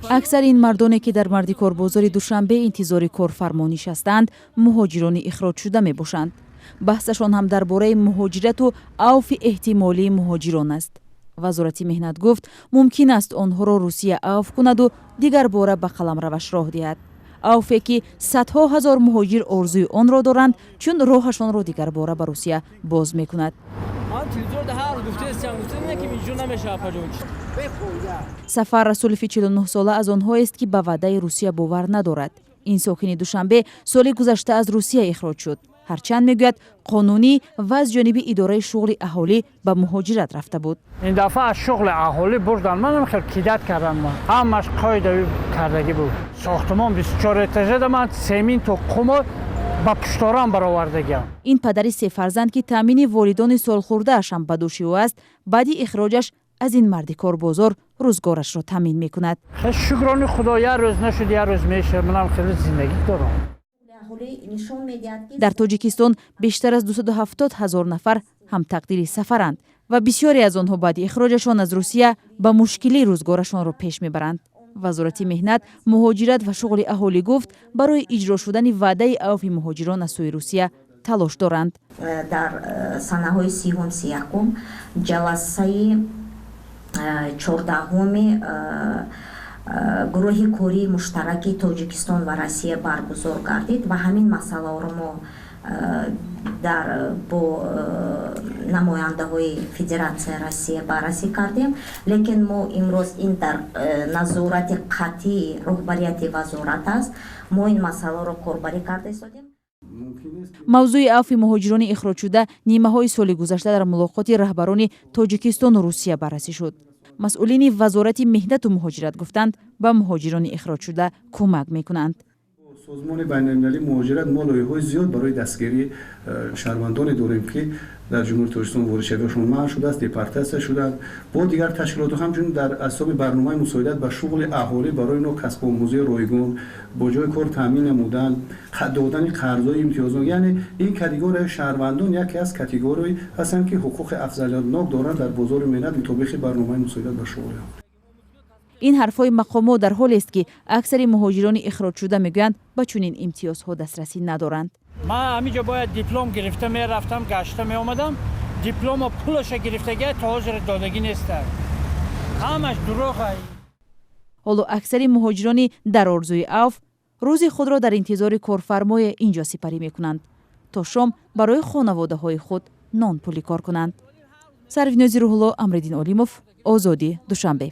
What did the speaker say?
Аксари ин мардоне, ки дар мардикорбозори Душанбе интизори корфармо нишастаанд, муҳоҷирони ихроҷшуда мебошанд. Баҳсашон ҳам дар бораи муҳоҷирату авфи эҳтимолии муҳоҷирон аст. Вазорати меҳнат гуфт, мумкин аст онҳоро Русия авф кунаду дигарбора ба қаламраваш роҳ диҳад. Авфе, ки садҳо ҳазор муҳоҷир орзуи онро доранд, чун роҳашонро дигарбора ба Русия боз мекунад. Ман телевизорда ҳар гуфтаестам, гуфта не, ки инҷо намешава, паҷон. Сафар Расулови 49-сола аз онҳоест, ки ба ваъдаи Русия бовар надорад. Ин сокини Душанбе соли гузашта аз Русия ихроҷ шуд. Ҳарчанд, мегӯяд, қонунӣ ва аз ҷониби Идораи шуғли аҳолӣ ба муҳоҷират рафта буд. Ин дафъа аз шуғли аҳолӣ бурдан манам, хел кидать кардан ман. Ҳамаш қоидави кардагӣ буд. Сохтмон 24 этажада ман семинту қумо ба пушторам баровардагиам. Ин падари сефарзанд, ки таъмини волидони солхӯрдааш ҳам ба дӯши ӯ аст, баъди ихроҷаш аз ин мардикорбозор рӯзгорашро таъмин мекунад. Шукрони Худо, як рӯз нашуд, як рӯз мешавад. Манам хеле зиндагӣ дорам. Дар Тоҷикистон бештар аз 270 ҳазор нафар ҳамтақдири Сафаранд ва бисёре аз онҳо баъди ихроҷашон аз Русия ба мушкилӣ рӯзгорашонро пеш мебаранд. Вазорати меҳнат, муҳоҷират ва шуғли аҳолӣ гуфт, барои иҷро шудани ваъдаи авфи муҳоҷирон аз сӯи Русия талош доранд. Дар санаҳои 30-ум, 31-ум ҷаласаи 14-уми гурӯҳи кории муштараки Тоҷикистон ва Россия баргузор гардид ва ҳамин масъаларо мо дар бо намояндаҳои Федератсияи Россия баррасӣ кардем. Лекин мо имрӯз ин дар назорати қатъии роҳбарияти вазорат аст, мо ин масъаларо корбарӣ карда истодем. Мавзӯи авфи муҳоҷирони ихроҷшуда нимаҳои соли гузашта дар мулоқоти раҳбарони Тоҷикистону Русия баррасӣ шуд. Масъулини Вазорати меҳнату муҳоҷират гуфтанд, ба муҳоҷирони ихроҷшуда кӯмак мекунанд. Созмони байналмилалии муҳоҷират мо лоиҳаҳои зиёд барои дастгирии шаҳрвандоне дорем, ки дар Ҷумҳурии Тоҷикистон воридшавиашон манъ шудааст, депортатсия шуданд. Бо дигар ташкилотҳо, ҳамчунин дар ҳисоби барномаи мусоидат ба шуғли аҳолӣ, барои инҳо касбомӯзии ройгон, бо ҷои кор таъмин намудан, додани қарзҳои имтиёзнок. Яъне ин категорияи шаҳрвандон яке аз категорияе ҳастанд, ки ҳуқуқи афзалиятнок доранд дар бозори меҳнат мутобиқи барномаи мусоидат ба шуғли. Ин ҳарфҳои мақомот дар ҳолест, ки аксари муҳоҷирони ихроҷшуда мегӯянд, ба чунин имтиёзҳо дастрасӣ надоранд. Ман ҳаминҷо бояд диплом гирифта мерафтам, гашта меомадам. Дипломо пулаша гирифтагия, то ҳозир додагӣ неста. Ҳамаш дурӯға. Ҳоло аксари муҳоҷирони дар орзуи авф рӯзи худро дар интизори корфармое инҷо сипарӣ мекунанд, то шом барои хонаводаҳои худ нонпулӣ кор кунанд. Сарвинози Рӯҳулло, Амриддин Олимов, «Озодӣ», Душанбе.